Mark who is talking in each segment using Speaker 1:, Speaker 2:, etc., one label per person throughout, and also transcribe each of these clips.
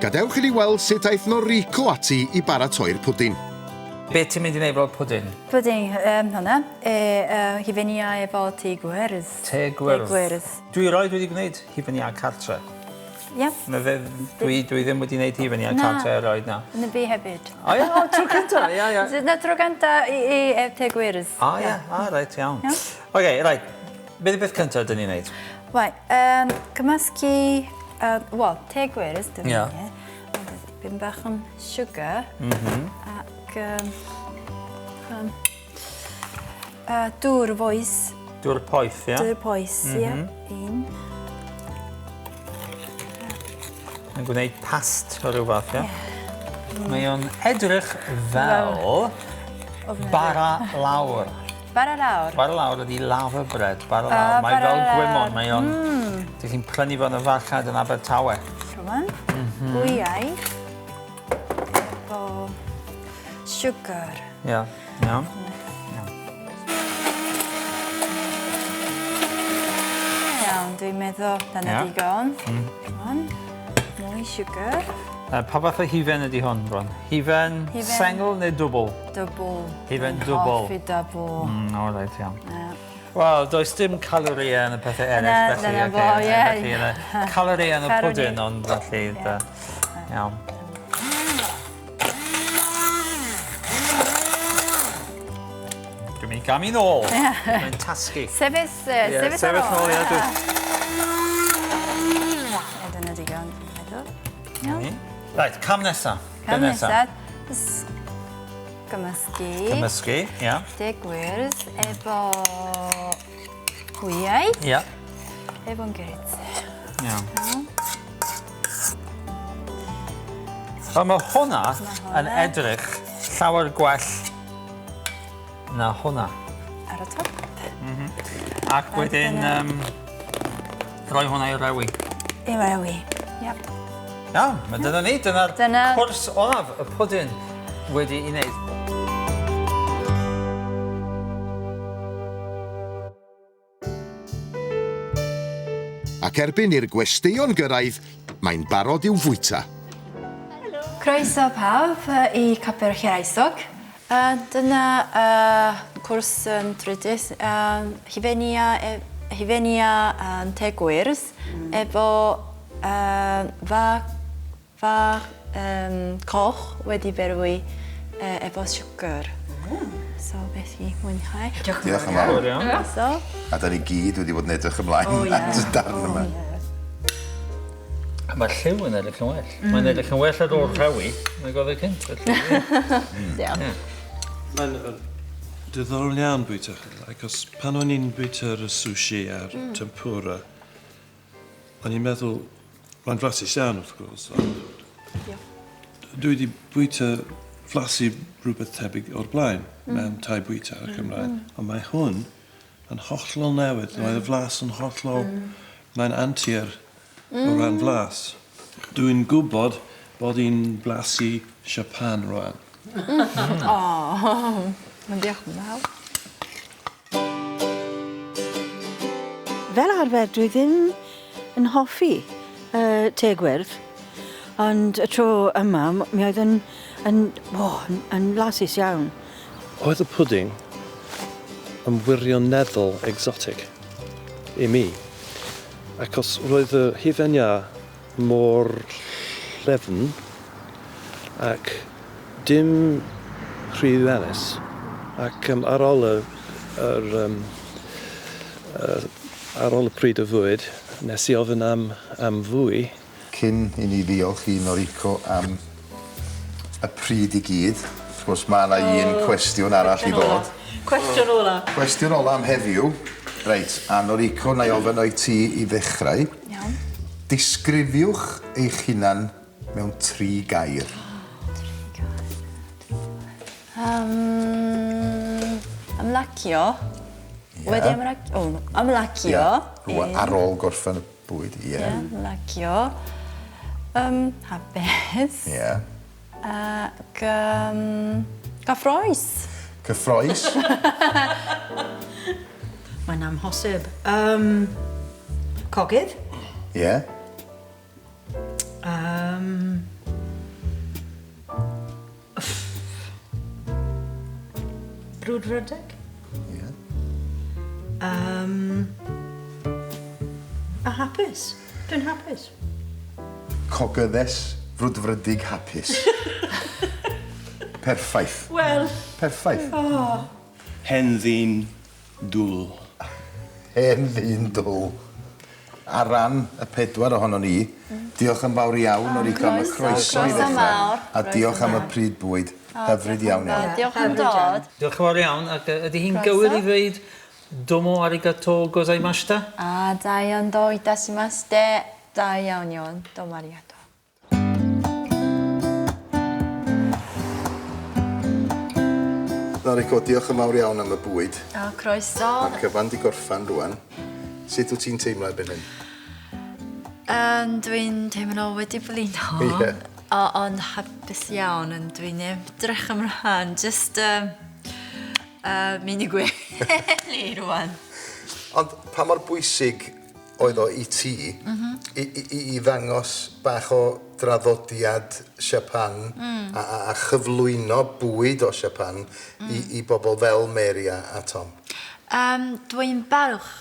Speaker 1: Gadewch i ni weld sut aeth Noriko ati i baratoi'r pwdin.
Speaker 2: Be ti'n mynd i wneud efo'r pwdin?
Speaker 3: Pwdin, um, hwnna, e, uh, hufen iâ efo te gwyrdd.
Speaker 2: Te gwyrdd.
Speaker 3: Te gwyrdd.
Speaker 2: Dwi roed wedi gwneud hufen iâ cartre.
Speaker 3: Ie.
Speaker 2: Ma' fe dwi dwi ddim wedi neud hufen iâ cartre erioed na.
Speaker 3: Na fi hefyd.
Speaker 2: O ie, o tro cynta, ia ia.
Speaker 3: Na tro gynta i i e te gwyrdd.
Speaker 2: O ie, o reit iawn. Iawn. Oce, reit. Be' 'di beth cynta 'dyn ni'n neud?
Speaker 3: Right, um, cymysgu, uh, wel, te gwyrdd, dwi'n yeah. Dipyn bach yn sugar. Mm -hmm. Ac um, um, dŵr foes.
Speaker 2: Dŵr poeth, ie?
Speaker 3: Dŵr poeth, ie. Mm -hmm. Un.
Speaker 2: Yn gwneud past o ryw fath, ie? Yeah. Mae o'n edrych fel bara lawr.
Speaker 3: Bara lawr?
Speaker 2: Bara lawr ydi lava bread, bara lawr. Uh, mae fel gwymon, mae o'n... Mm. Dych chi'n prynu fo yn y farchnad yn Abertawe.
Speaker 3: Rwan, mm -hmm. wyau efo sugar.
Speaker 2: Ia, iawn.
Speaker 3: Iawn, dwi'n meddwl dyna yeah. digon. Mm. Rwan, mwy sugar.
Speaker 2: Uh, pa fath o hufen ydy hwn, Bron? Hufen, hufen sengl neu dwbl?
Speaker 3: Dwbl.
Speaker 2: Hufen dwbl.
Speaker 3: Hoffi dwbl.
Speaker 2: Mm, o, reit, iawn. Yeah. Wel, does dim calorïau yn y pethau eraill, felly...
Speaker 3: Na, fo, ie.
Speaker 2: Felly, calorïau yn y pwdin, ond felly... Iawn. Dwi'n mynd i gamu nôl. Mae'n tasgu.
Speaker 3: Sefyll, sefyll
Speaker 2: Sefyll nôl, ie.
Speaker 3: Dyna digon, meddwl. Iawn.
Speaker 2: Reit, cam nesa.
Speaker 3: Cam nesa. Gymysgu.
Speaker 2: Gymysgu, ia.
Speaker 3: Te gwyrdd efo hwyau.
Speaker 2: Ia.
Speaker 3: Efo'n gilydd.
Speaker 2: Iawn. Wel, mae hwnna yn edrych llawer gwell na hwnna.
Speaker 3: Ar y top.
Speaker 2: Mm -hmm. Ac wedyn, um, rhoi hwnna i rewi.
Speaker 3: I rewi, yep.
Speaker 2: Iawn, mae dyna ni, dyna'r Dyna... cwrs olaf, y pwdin wedi ei wneud.
Speaker 1: Ac erbyn i'r gwesteion gyrraedd, mae'n barod i'w fwyta.
Speaker 3: Croeso pawb i Capel Hiraethog. Dyna cwrs yn trydydd, hufen iâ, hufen iâ te gwyrdd efo fa Fach um, coch wedi berwi uh, efo siwgr. Mm. So beth i mwynhau.
Speaker 4: Diolch yn fawr iawn.
Speaker 3: So.
Speaker 4: A da ni gyd wedi bod yn edrych ymlaen oh, yeah. at y darn oh, yma.
Speaker 3: Yeah.
Speaker 2: Mae'r lliw yn edrych yn well. Mm. Mae'n edrych yn well ar ôl rhewi nag oedd e cynt. Felly,
Speaker 3: yeah.
Speaker 2: mm.
Speaker 5: Mae'n diddorol iawn bwyta, achos pan o'n i'n bwyta'r sushi a'r mm. tempura, O'n i'n meddwl, mae'n flasus iawn wrth gwrs, ond dwi wedi bwyta flasu rhywbeth tebyg o'r blaen mm. mewn tai bwyta ac mm. ymlaen, mm. ond mae hwn yn hollol newydd, mm. mae y flas yn hollol, mm. mae'n antur mm. o ran flas. Dwi'n gwybod bod hi'n blasu Japan rwan.
Speaker 3: O, mae'n diolch yn fawr.
Speaker 6: Fel arfer dwi ddim yn hoffi uh, te gwyrdd, ond y tro yma mi oedd yn, yn, oh, yn, yn flasus iawn.
Speaker 5: Oedd y pwding yn wirioneddol exotic i mi, achos roedd y hufen iâ mor llyfn ac dim rhy felys ac um, ar ôl y, yr, um, uh, ar ôl y pryd o fwyd nes i ofyn am, am fwy.
Speaker 4: Cyn i ni ddiolch i Noriko am y pryd i gyd, wrth gwrs mae yna oh, un cwestiwn arall i ddod.
Speaker 6: Cwestiwn ola.
Speaker 4: Cwestiwn ola am heddiw. Reit, a Noriko, na i ofyn o'i ti i ddechrau.
Speaker 3: Iawn.
Speaker 4: Disgrifiwch eich hunan mewn tri gair.
Speaker 3: Tri gair. Um, ymlacio. Yeah. Wedi ymlacio. Oh, ymlacio.
Speaker 4: Yeah. Rwan, ar ôl gorffen y bwyd, ie. Yeah.
Speaker 3: Yeah, ymlacio. Um, hapus.
Speaker 4: Ie. Yeah.
Speaker 3: Ac um, gyffroes.
Speaker 4: Cyffroes.
Speaker 6: Mae'n amhosib. Um, cogydd.
Speaker 4: Ie. Yeah.
Speaker 6: Um, brwdfrydig.
Speaker 4: Ie. Yeah.
Speaker 6: A hapus. Dwi'n hapus.
Speaker 4: Cogyddes frwdfrydig hapus. Perffaith.
Speaker 6: Wel.
Speaker 4: Perffaith.
Speaker 6: Oh.
Speaker 5: Hen ddyn dwl.
Speaker 4: Hen ddyn dwl. Ar ran y pedwar ohonon ni, diolch yn fawr iawn Noriko am y croeso i ddechrau. A diolch am y pryd bwyd. Hyfryd iawn iawn.
Speaker 3: Diolch am dod.
Speaker 2: Diolch yn fawr iawn, ac ydy hi'n gywir i ddweud domo arigato gozaimashita?
Speaker 3: A, da iawn, do itashimashite. Da iawn iawn, domo arigato.
Speaker 4: Noriko, diolch yn fawr iawn am y bwyd.
Speaker 3: O, croeso.
Speaker 4: Mae'r cyfan 'di gorffan rwan. Sut wyt ti'n teimlo erbyn hyn?
Speaker 3: Um, dwi'n teimlo wedi blino.
Speaker 4: Ie.
Speaker 3: O, ond hapus iawn, ond dwi'n edrych ymlaen. Just mynd i gwely rwan.
Speaker 4: Ond pa mor bwysig oedd o i ti mm -hmm. i, i, i ddangos bach o draddodiad Siapan a, a, a chyflwyno bwyd o Siapan i, i bobl fel Mary a, a Tom?
Speaker 3: Dwi'n balch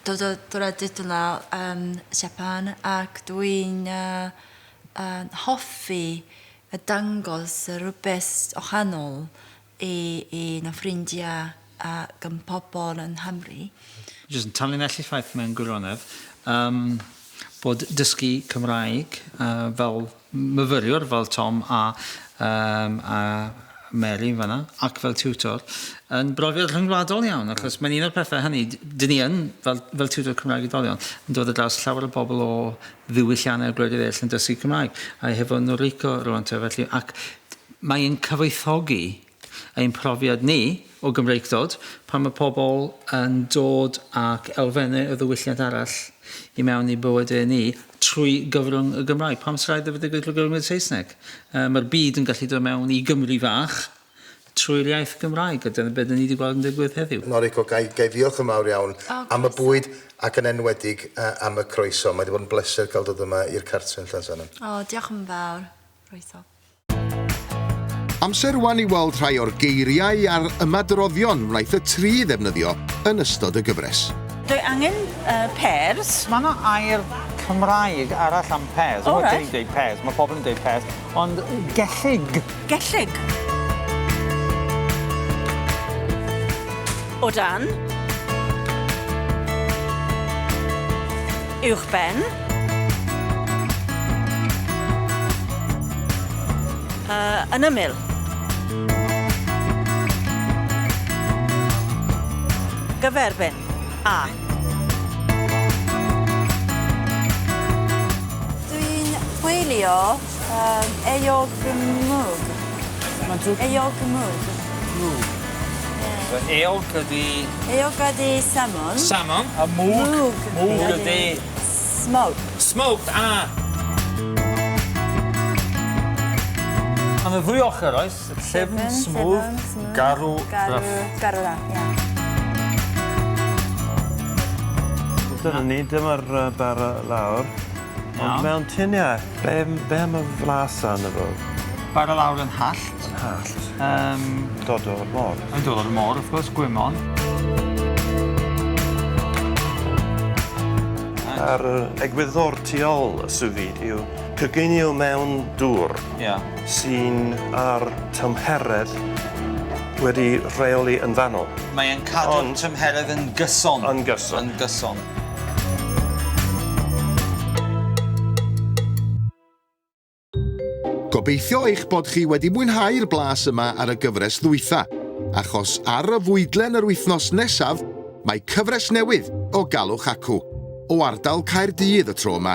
Speaker 3: dod o draddodiad Siapan ac dwi'n hoffi dangos rhywbeth wahanol i i ffrindiau ac yn pobl yn Nghymru.
Speaker 2: Jyst yn tanlinellu ffaith mewn gwirionedd um, bod dysgu Cymraeg fel myfyriwr fel Tom a, um, a Mary fanna, ac fel tutor, yn brofiad rhyngwladol iawn, achos mae'n un o'r pethau hynny, dyn ni yn, fel, fel tutor Cymraeg oedolion, yn dod ar draws llawer o bobl o ddiwylliannau gwledydd eraill yn dysgu Cymraeg, a hefo Noriko rwan te, felly, ac mae'n cyfoethogi ein profiad ni o Gymreictod pan mae pobl yn dod ac elfennau o ddiwylliant arall i mewn i bywydau ni trwy gyfrwng y Gymraeg. Pam sy'n rhaid iddo fe ddigwydd drwy gyfrwng y Saesneg? Mae'r byd yn gallu dod mewn i Gymru fach trwy'r iaith Gymraeg, a dyna beth ni wedi gweld yn digwydd heddiw.
Speaker 4: Noriko, ga i, ga i ddiolch yn fawr iawn am y bwyd ac yn enwedig am y croeso. Mae wedi bod yn bleser cael dod yma i'r cartre yn Llansannan.
Speaker 3: O, diolch yn fawr. Croeso.
Speaker 1: Amser rwan i weld rhai o'r geiriau a'r ymadroddion wnaeth y tri ddefnyddio yn ystod y gyfres.
Speaker 6: Dwi angen pears.
Speaker 2: Mae yna air Cymraeg arall am pears.
Speaker 6: O, reit.
Speaker 2: Dwi'n dweud pears, mae pobl yn dweud pears, ond gellyg.
Speaker 6: Gellyg. O dan. Uwchben. Yn ymyl. Gyferbyn. A.
Speaker 3: Dwi'n chwilio um, eog mwg.
Speaker 2: Mae'n drwg.
Speaker 3: Eog mwg.
Speaker 2: Mwg. So eog ydi...
Speaker 3: Eog ydi salmon.
Speaker 2: Salmon. A mwg.
Speaker 3: Mwg.
Speaker 2: Mwg ydi...
Speaker 3: Smoke.
Speaker 2: Smoked, a! Am y ddwy ochr, oes? Llyfn, smooth, garw,
Speaker 3: garw, rough. Garw, rough, ie.
Speaker 5: Dyna ni, dyma'r bara lawr. Ond mewn tuniau, be, be am y flas arno fo?
Speaker 2: Bara lawr yn hallt.
Speaker 5: Yn hallt.
Speaker 2: Dod
Speaker 5: o'r môr.
Speaker 2: Yn dod o'r môr, wrth gwrs, gwymon.
Speaker 5: A'r egwyddor tu ôl y sous vide yw coginio mewn dŵr sy'n ar tymheredd wedi rheoli yn fanwl.
Speaker 2: Mae e'n cadw'r tymheredd yn gyson.
Speaker 5: Yn gyson.
Speaker 2: Yn gyson.
Speaker 1: Gobeithio eich bod chi wedi mwynhau'r blas yma ar y gyfres ddwytha, achos ar y fwydlen yr wythnos nesaf, mae cyfres newydd o Galwch Acw, o ardal Caerdydd y tro yma.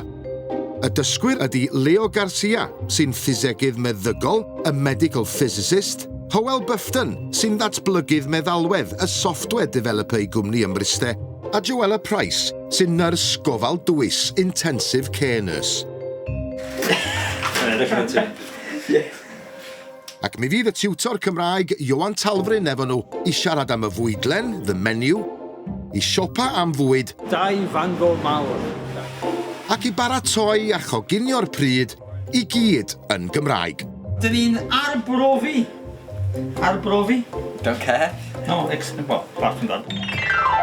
Speaker 1: Y dysgwyr ydy Leo Garcia, sy'n ffisegydd meddygol, y medical physicist, Hywel Bufton, sy'n ddatblygydd meddalwedd, y software developer i gwmni ym Mryste, a Joella Price, sy'n nyrs gofal dwys, intensive care nurse. Ac mi fydd y tiwtor Cymraeg Ioan Talfryn efo nhw i siarad am y fwydlen, the menu, i siopa am fwyd.
Speaker 2: Dau fango mawr.
Speaker 1: ac i baratoi a choginio'r pryd i gyd yn Gymraeg.
Speaker 2: Dyn ni'n arbrofi. Arbrofi.
Speaker 7: Don't care.
Speaker 2: No, ex well, apart from that.